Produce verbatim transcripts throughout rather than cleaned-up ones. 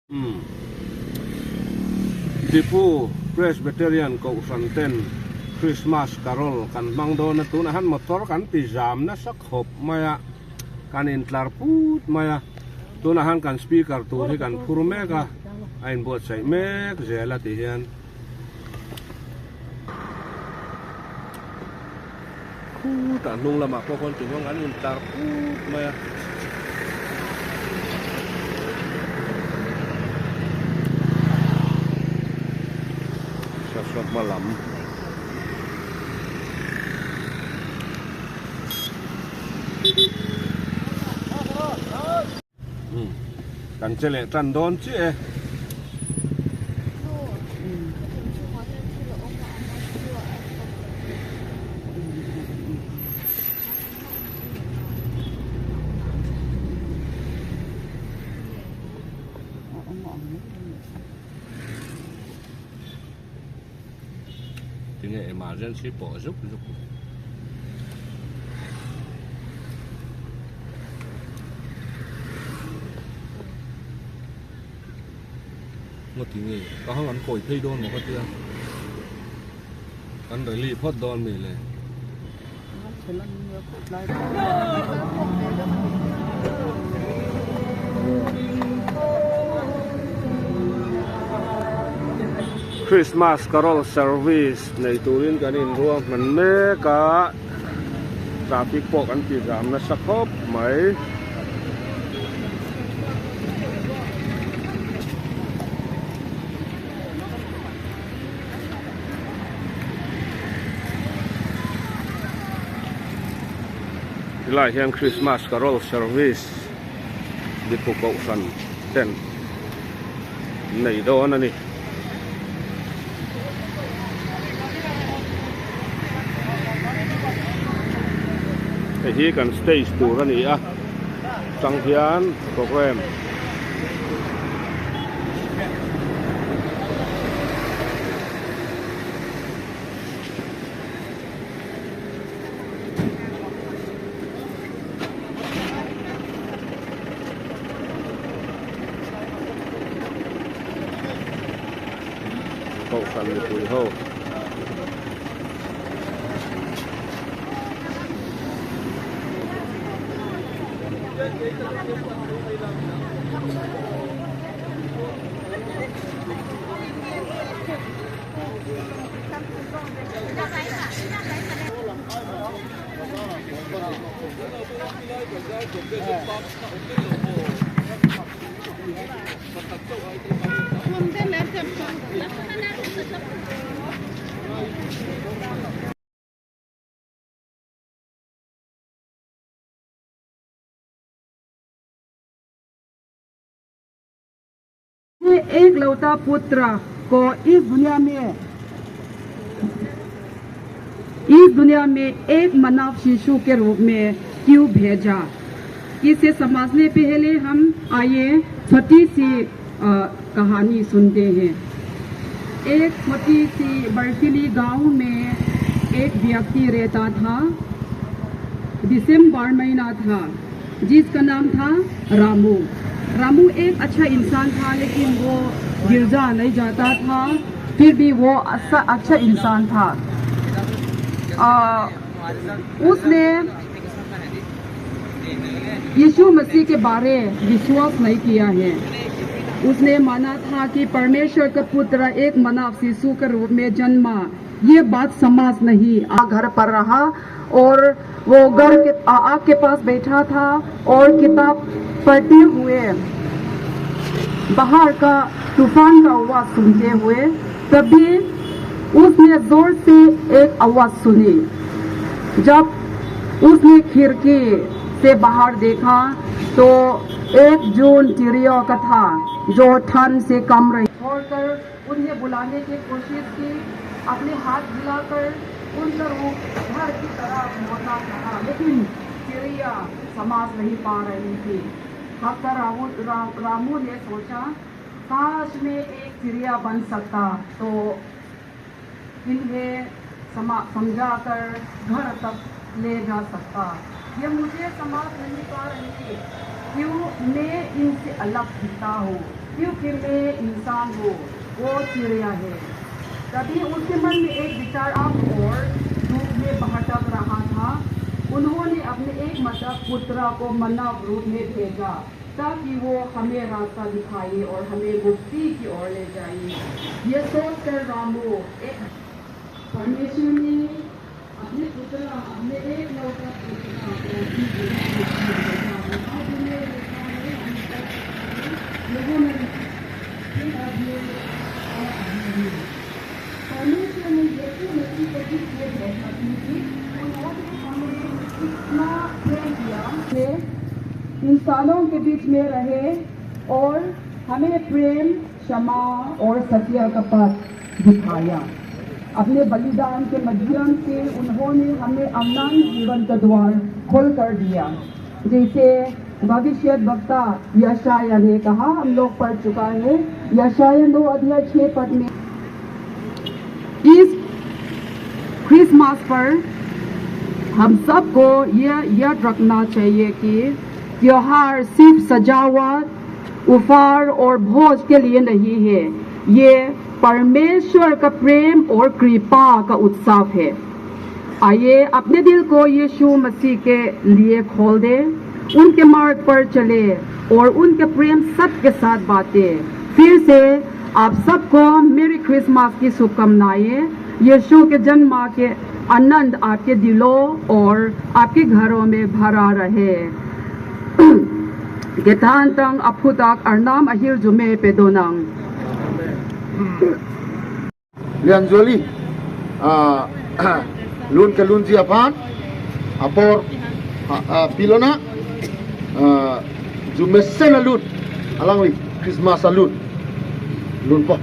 Hmm. Diphu Presbyterian Kohsranten Christmas Carol kanmang do na tun ahan motor kanpi jam na sakhop maya, kan intlar put maya. Tun ahan kan speaker tu hi kan phur mek a, ain bot sai mek jela ti hian. Khu ta nung lama po kon tingong an intlar put maya. Sosok malam. Hmm. Kan chele tan don chi e. Tinge emergency po juk juk. Mo tinge, kahang an koi phei don mo katia. Kan rally phot don me le. Christmas Carol Service nei turin kan inruam man mek a, traffic po kanpi jam na sakhop mai. Hilai hian Christmas Carol Service Diphu Kohsranten nei don a ni. Hei hi kan stage tur a ni a. Chang hian program. Kohsran mipui ho. ये एकलौता पुत्र को इस दुनिया में, इस दुनिया में एक मानव शिशु के रूप में क्यों भेजा, इसे समझने पहले हम आइए छोटी सी, अ, कहानी सुनते हैं। एक छोटी सी बर्फीली गांव में एक व्यक्ति रहता था। दिसंबर महीना था, जिसका नाम था रामू। रामू एक अच्छा इंसान था, लेकिन वो गिरजा नहीं जाता था, फिर भी वो अच्छा, अच्छा इंसान था। अ, उसने यीशु मसीह के बारे विश्वास नहीं किया है। उसने माना था कि परमेश्वर का पुत्र एक मानव शिशु के रूप में जन्मा, ये बात समाज नहीं। आ घर पर रहा और वो घर के, आ, आग के पास बैठा था और किताब पढ़ते हुए बाहर का तूफान का आवाज सुनते हुए, तभी उसने जोर से एक आवाज सुनी। जब उसने खिड़की से बाहर देखा तो एक जून चिड़िया का था, जो ठंड से कांप रही। छोड़कर उन्हें बुलाने की कोशिश की, अपने हाथ हिलाकर उनका रूप घर की तरफ मोड़ना चाहा, लेकिन चिड़िया समझ नहीं पा रही थी। थककर रामू, रा-, रामू ने सोचा, काश मैं एक चिड़िया बन सकता तो इन्हें समा-, समझाकर घर तक ले जा सकता। ये मुझे समझ नहीं पा रही, क्यों मैं इनसे अलग दिखता हूँ। क्योंकि मैं इंसान हूँ, वो चिड़िया है। तभी उसके मन में एक विचार आंख और धूप में भटक रहा था। उन्होंने अपने एकमात्र पुत्र को मानव रूप में भेजा, ताकि वो हमें रास्ता दिखाए और हमें मुक्ति की ओर ले जाए। ये सोचकर रामू एक परमेश्वर ने अपने पुत्र, अपने एकलौता पुत्र को भी भेजा। आज मैं देखता हूँ, हम सब लोगों ने फिर अब ये परमेश्वर ने यीशु मसीह को भी भेजा, क्योंकि उन्होंने हमें इतना प्रेम किया। वे इंसानों के बीच में रहे और हमें प्रेम, क्षमा और सत्य का पथ दिखाया। अपने बलिदान के माध्यम से उन्होंने हमें अनंत जीवन का द्वार खोल कर दिया। जैसे भविष्यवक्ता यशायाह ने कहा, हम लोग पढ़ चुका है, यशायाह नौ अध्याय छह पद में। इस क्रिसमस पर हम सबको यह याद रखना चाहिए कि त्योहार सिर्फ सजावट, उपहार और भोज के लिए नहीं है। ये परमेश्वर का प्रेम और कृपा का उत्सव है। आइए, अपने दिल को यीशु मसीह के लिए खोल दें, उनके मार्ग पर चले और उनके प्रेम सबके साथ बांटे। फिर से आप सबको मेरी क्रिसमस की शुभकामनाएं। यीशु के जन्म के आनंद आपके दिलों और आपके घरों में भरा रहे। Kethan tang aphuthak Arnam ahirjume pedonang. Lianjoli, ah, lun kelunji aphan, apor, ah, ah, pilona, ah, jumesen alun, alangli Christmas alun, lunpo.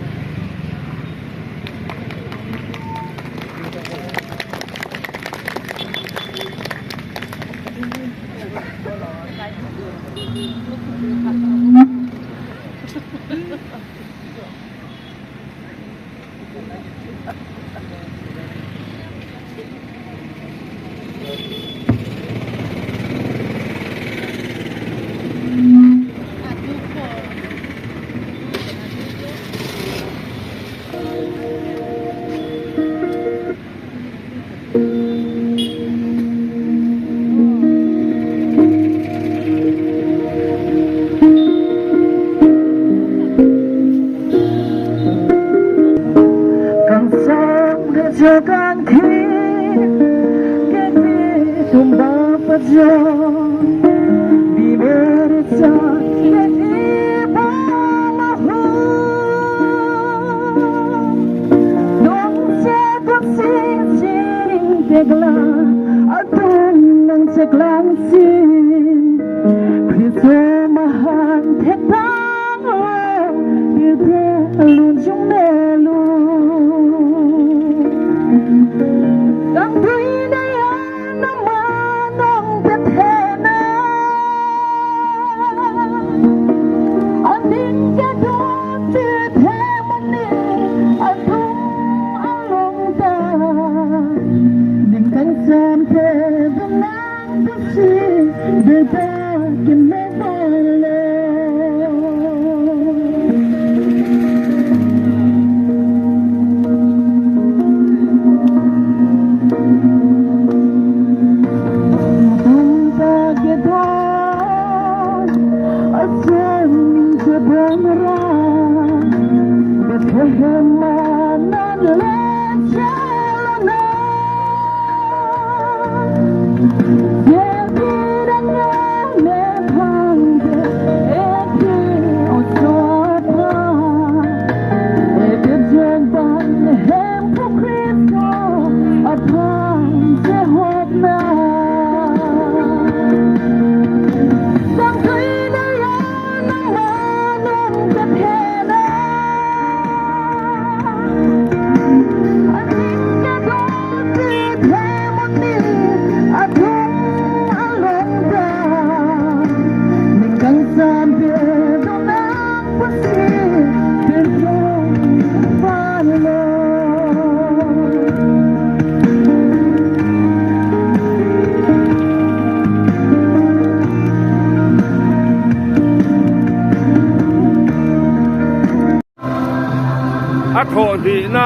Kho di na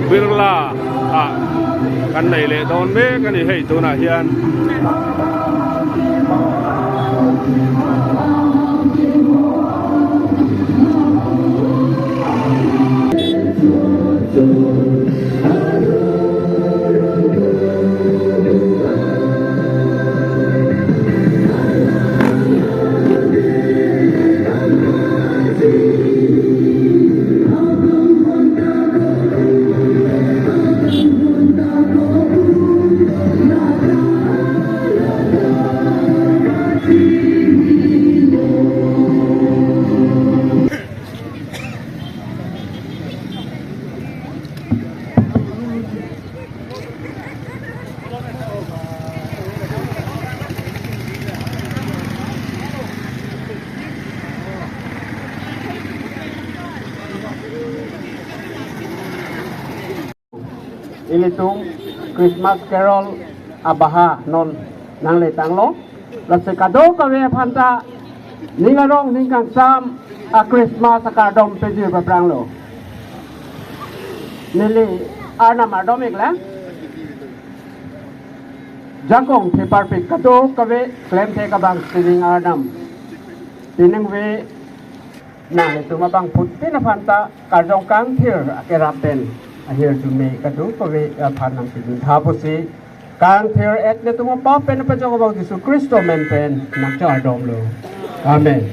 birla a kan nei le don me kan hei tu na hian. Ilitum Christmas Carol abaha non nangletanglo. Lasi kadokave aphanta ning arong ning kangsam a Christmas akardom pejir papranglo. Neli Arnam ardom iklang. Jakong theparpik kadokave klemthe kabang sining Arnam. Tiningve nanglitum abangphutin aphanta karjong kangthir akerap pen ahirjume kadokave aphan nangpidun tha pusi kangthir-et netum apap pen pajok abang Jisu Khristo amen pen nangchongardomlo. Amen.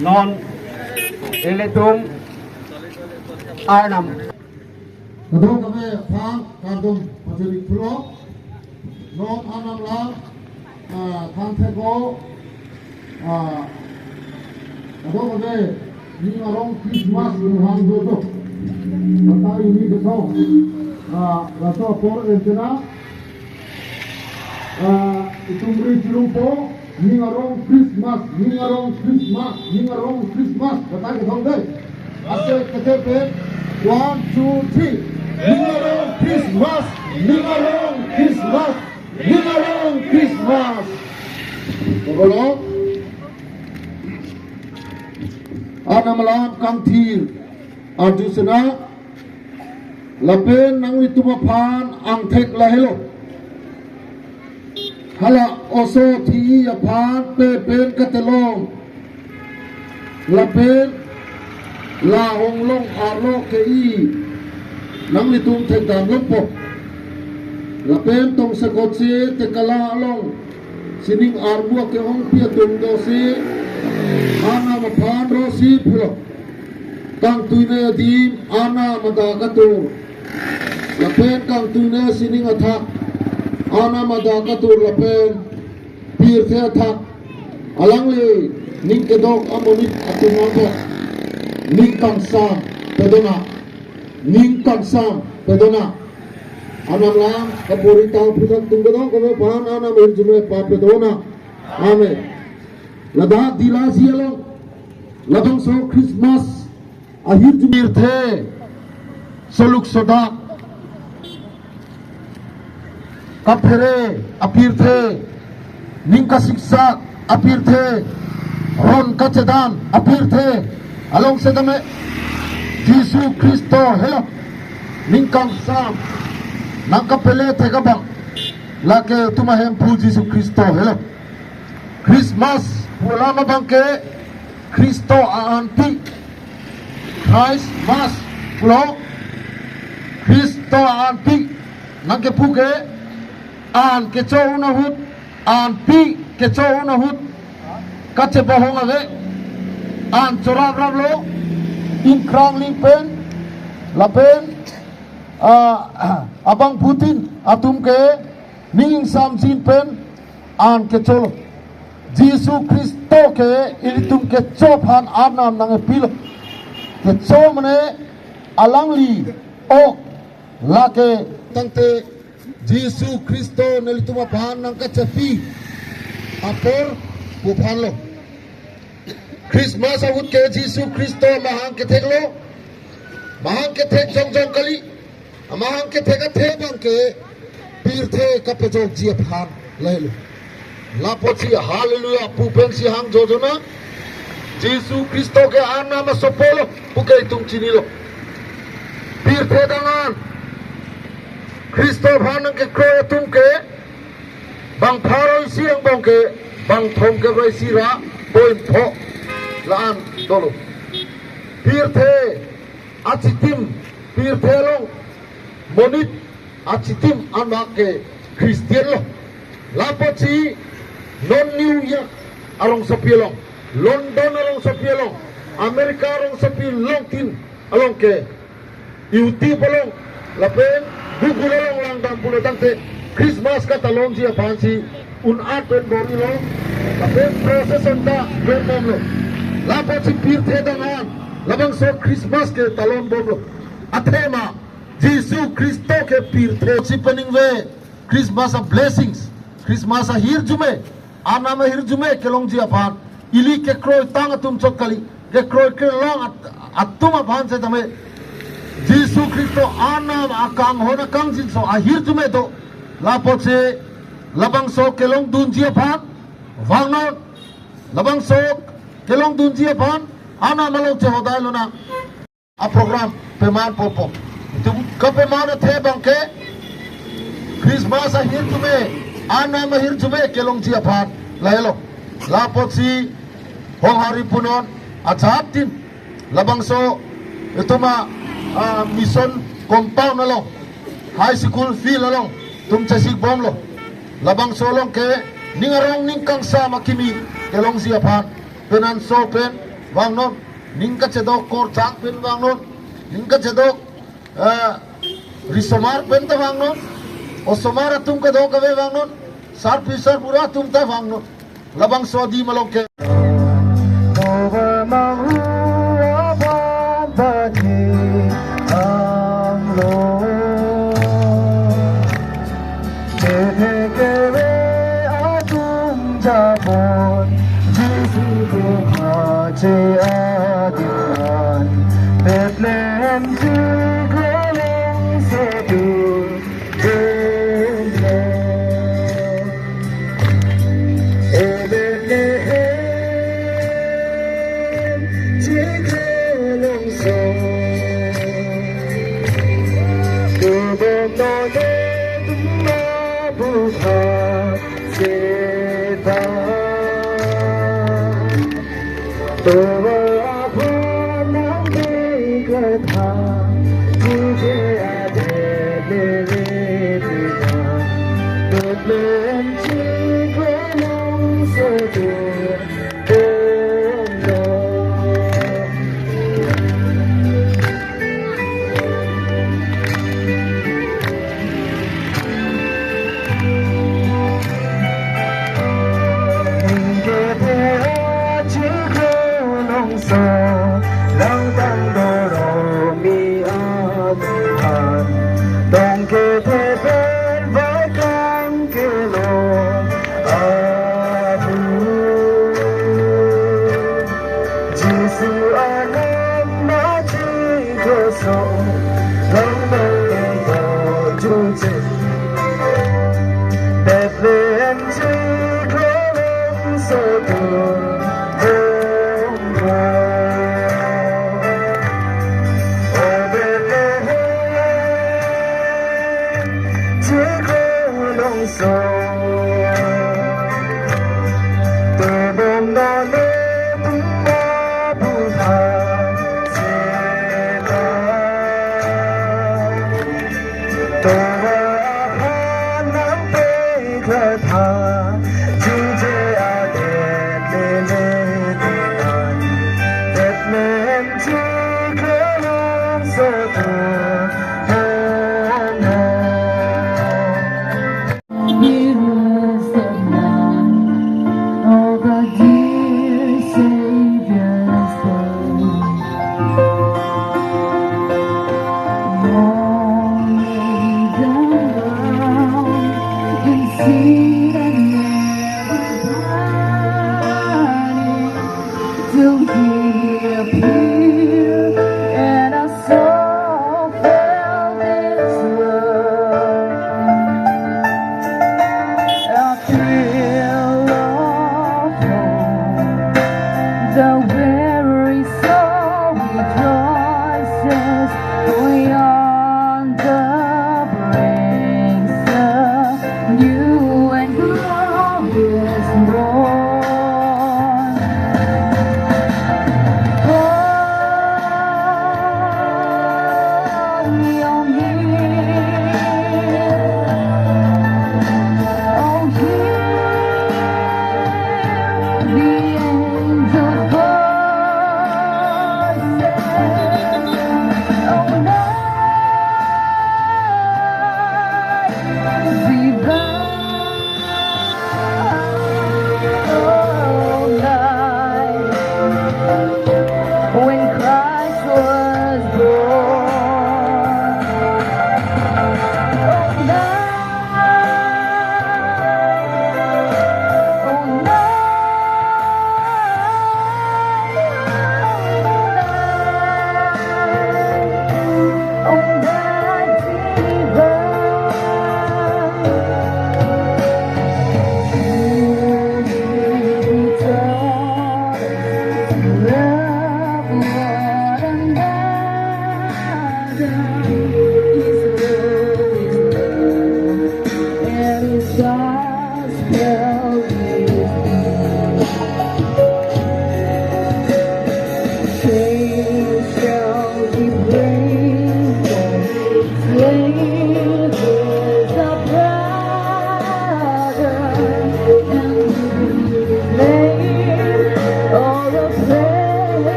Non ilitum Arnam. Kadokave aphan kardom pajir-ik thulo. Non Arnam alam, ah, thangthek-o, ah, kadokave ning arong Christmas nang hang do do. Batai ini betul. Ah, laso apor erkena, ah, itum ri chirumpo. Ning arong Christmas, ning arong Christmas, ning arong Christmas. Batai kethom dei. Ase kete pen. One, two, three. Ning arong Christmas, ning arong Christmas, ning arong Christmas. Kobolo. Arnam alam kangthir arju sena. Lapen nanglitum aphan angthek lahelo. Hala oso thi aphan pe pen katelong. Lapen la honglong arlo ke-i nanglitum thekdam longpo. Lapen tongsekotsi tekala along sining armu ake-ongpi atum dosi Arnam aphan rosi pulo. Kangtuine adim Arnam adak atur. Lapen kangtuine sining athak Arnam adak atur lapen pirthe athak. Alangli ning kedok amonit atum nangkok. Ning kangsam pedona. Ning kangsam pedona. Arnam alam kapori tau puthak tung kedok kave aphan Arnam ahirjume papedona. Amen. Ladak Dilasi along labangso Christmas ahirjume pirthe, soluk sodak kaphere apirthe, ning kasiksak apirthe, ron kachedan apirthe along setame Jisu Khristo helo ning kangsam nangkapele thek abang, lake itum ahemphu Jisu Khristo helo. Christmas pu alam abangke Khristo a-anpi. Christmas pulo Khristo a-anpi. Nangkepu ke an kecho-un ahut, anpi kecho-un ahut kachebohong ave. An chorap raplo, ingkrang ling pen, lapen, ah, abangphutin atum ke ning ingsamjin pen an kecholo. Jisu Khristo ke ilitum kecho aphan Arnam nangkepilo. Kecho mane alangli ok lake tangte Jisu Khristo nelitum aphan nangkachepi apor pu aphanlo. Christmas ahut ke Jisu Khristo mahang ketheklo. Mahang kethek jongjong kali. Amahang kethek athe abangke pirthe kapejokji aphan lahelo. Lapusi hallelujah pu pensi hang jojona. Jisu Khristo ke Arnam asopo lo puke itum chinilo. Pirthe dangan Khristo aphan nangkekroi atum ke bang pharo isi angbong ke bang thomkep ra isi ra point pho la-an dolo. Pirthe achitim, pirthe along monit achitim anak ke Christian lo. Lapusi non New York arongsopi along, London arongsopi along, America arongsopi along tin along ke YouTube along lapen Google along langdam pulo tangte Christmas katalonji aphansi un-at pen bor-ilo lapen procession ta pen bomlo. Lapusi pirthe dangan labangso Christmas ke talon bomlo. Athema Jisu Khristo ke pirthe si peningve Christmas a blessings, Christmas ahirjume, Arnam ahirjume kelongji aphan ili kekroitang atum chot kali, kekroi kelong at-, atum aphan setame Jisu Khristo Arnam akanghon akangjinso ahirjume do. Lapusi labangso kelongdunji aphan vangnon, labangso kelongdunji aphan Arnam along chehodai lonang. A program peman popo. Itum kapeman athe abang ke Christmas ahirjume, Arnam ahirjume kelongji aphan lahelo. Lapusi honghari punon ajat tin labangso itum a, a, mission compound along, high school field along itum chesik bomlo. Labangso along ke ning arong ning kangsam akimi kelongji aphan penanso pen vangnon. Ning kachedok korchak pen vangnon, ning kachedok, eh, risomar pen ta vangnon, osomar atum kadokave vangnon, sarpi sarpura atum ta vangnon. Labangso adim along ke. Nova mahu abang bagi anglo. Keve keve atum jabon, Jisu ke hache adilan, Bethlehem chiklo along sodu, Bethlehem, e Bethlehem, chiklo along so. Tebong none tum abu ha seta. Tovar aphan nangpeklang tha, tuje adet lele tita. Bethlehem chiklo along sodu. Tong kethe pen vaikang kelong ahu. Jisu anam na chiklo so, long long eng to juche. Bethlehem chiklo along sodu. O Bethlehem, chiklo along so. Tebong none tum abu ha seta. Tovar aphan nangpeklang tha, tuje adet lele tita. Bethlehem chiklo along sodu. He was the man of our dear Savior's birth. Long lay down in sin and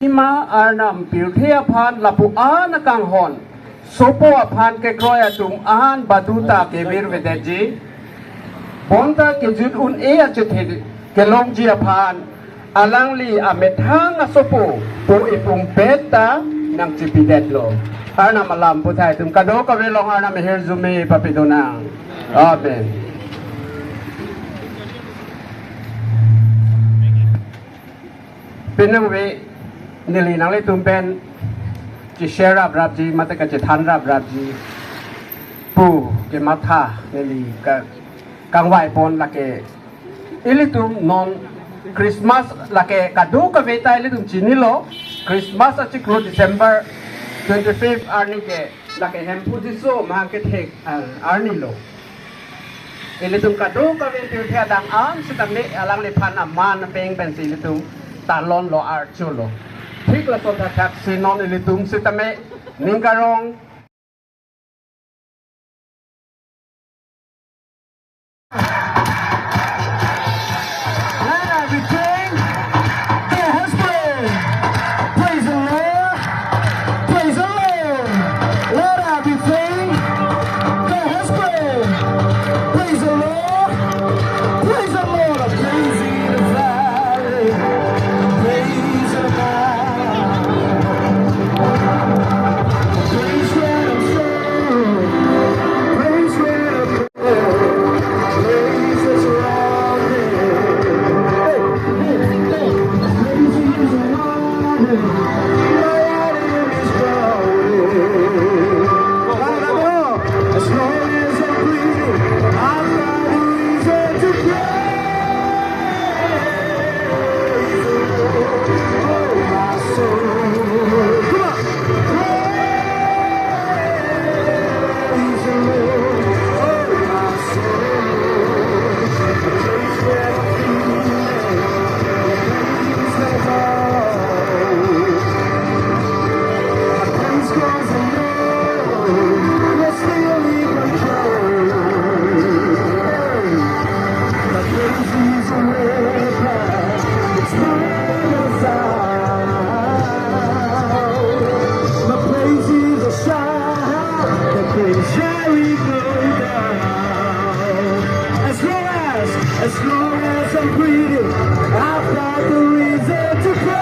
Ima Arnam pirthe aphan lapu-an akanghon sopo aphan kekroi atum an baduta kevirvedetji. Bonta kejut un-e achethe kelongji aphan alangli amethang asopo pu ipumpet ta nangchipidetlo. Arnam alam puthai atum kadokave along Arnam ahirjume papidunang. Amen. Penang ve neli nanglitum pen che-share raprapji mate kachethan raprapji pu kematha neli ka kangvai pon lake ilitum non Christmas lake kadokave ta ilitum chinilo. Christmas achiklo December twenty-fifth arni ke lake Hemphu Jisu mahang kethek, ah, arni lo. Ilitum kadokave pirthe adang an sitame alangliphan aman peng pensi ilitum talon lo, archo lo. Thik lason thakthaksi non ilitum sitame ning karong. Let everything that has breath praise the Lord. Praise the Lord. Let everything that has breath praise the Lord. Praise the Lord. Praise in the valley. Praise in the mountain. Praise when I'm sold. Praise when I'm As long as, as long as I'm breathing, I've got the reason to praise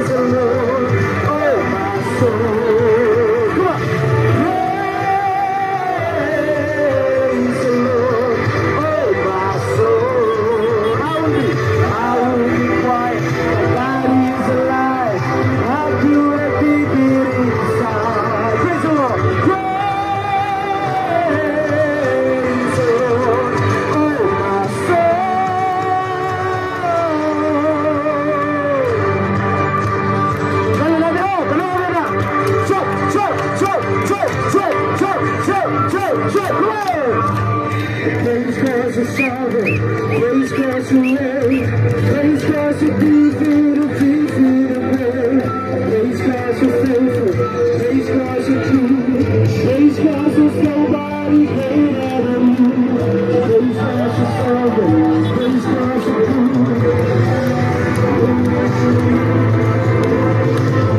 the Lord. Oh, my soul. Come on. Praise the Lord. Oh, my soul. I will be, I will be quiet. God is alive. I'll do a big, big inside. Praise the Lord. Praise the Lord. Oh, my soul. Come on. Praise God, you're sovereign. Praise God, you're reign. Praise God, you're good, good, good, good, good. Praise God, you're faithful. Praise God, you're true. Praise God, there's nobody greater than you. Praise God, you're sovereign. Praise God, you're good.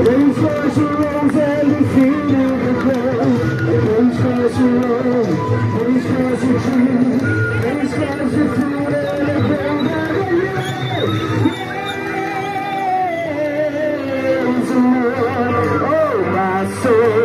Praise God, you're rose and the field of the glory. Praise God, you're rose. Praise God, you're true. Praise God, you're true. Praise the Lord, oh my soul.